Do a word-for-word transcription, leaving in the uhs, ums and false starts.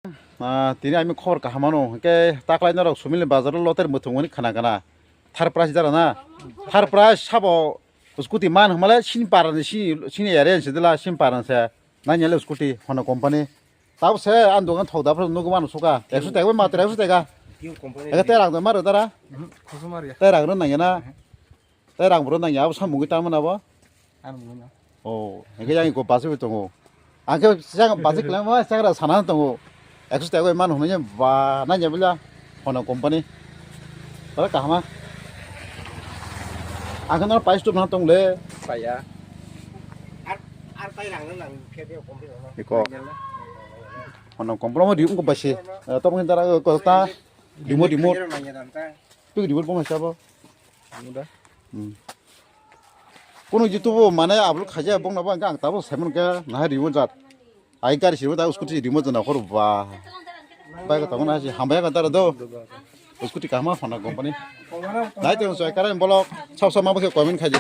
Ah, tini ami khobor kaham ano, hwnkhe taklai norok sumili bazar o loter muthung hwnwi khana kana. Third prize dara na? Third prize sabo scooty man hwnmale sini parani sini, sini area ni sidila sini parani se. Nanya le scooty Honda company. Tabo se ang dogan thok da phano nugo mano suka. Ekso tega bai matra ekso tega. Ega terang da maro dara. Terang ro nangya na. Tei rang bro nangya abo samung tangmani abo? Ano mungwi no. Oh, hingke yang iko basi bo tongo. Angke siang basi keleng ma siang ra sana tongo. Ekso tega man hwnwi ba nanya bila Honda company. Tara kahama. Angke no price tu na tong le. Paya. Ar ar tai rang nang khe de company no. Iko. Honda company mo dium ko basi. Tamo hindara ko ta dimo dimo. Tu dimo bong sabo. Muda. Hmm. Kuno YouTube o mane upload khaja bong na bang ang tabo seven ke na remote jat. Ai gari sirbo ta scooty remote na khor ba. Bai ka tamo na si hambai ka tara do. Scooty kahma Honda company. Nai te so karen bolok sab sab ma bo comment khaji.